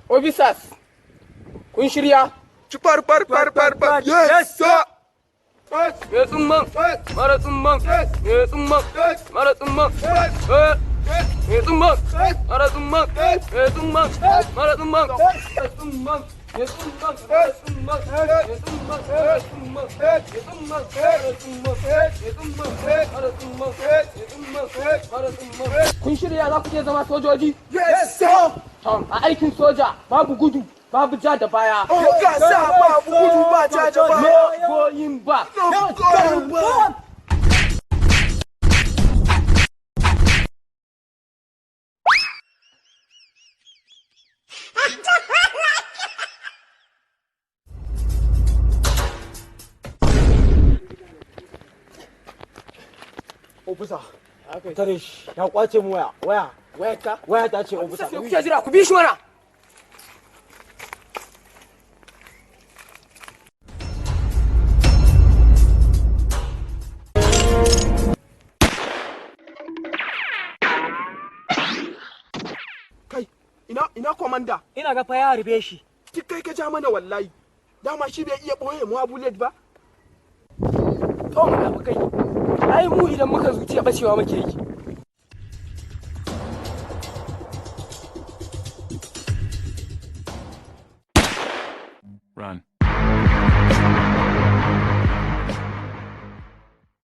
Officers, kun shirya? Ci far far far far far. Yes, sir. Me tsumman, mara tsumman, me tsumman, mara tsumman, eh, me tsumman, mara tsumman, me tsumman, mara tsumman, mara tsumman, me tsumman, mara tsumman, me tsumman, mara tsumman, me tsumman, mara tsumman, me tsumman, mara tsumman, me tsumman, mara tsumman. Kun shirya za ku iya zama sojoji? Yes, sir. Tom, a aikin soja babu gudu, babu ja da baya. Oga sa, babu gudu ba ja da baya. No going back. No going back. Officer, tare shi, ya kwace mu waya, waya. Wayarka? Waya ta ce, officer. Sai kuke jira, ku bi shi mana. Kai, ina komanda? Ina ga fa ya harbe shi. Duk kai ka ja mana wallahi. Dama shi bai iya boye mu bullet ba. To, munafukai. Ai mu idan muka zuciya bacewa muke yi.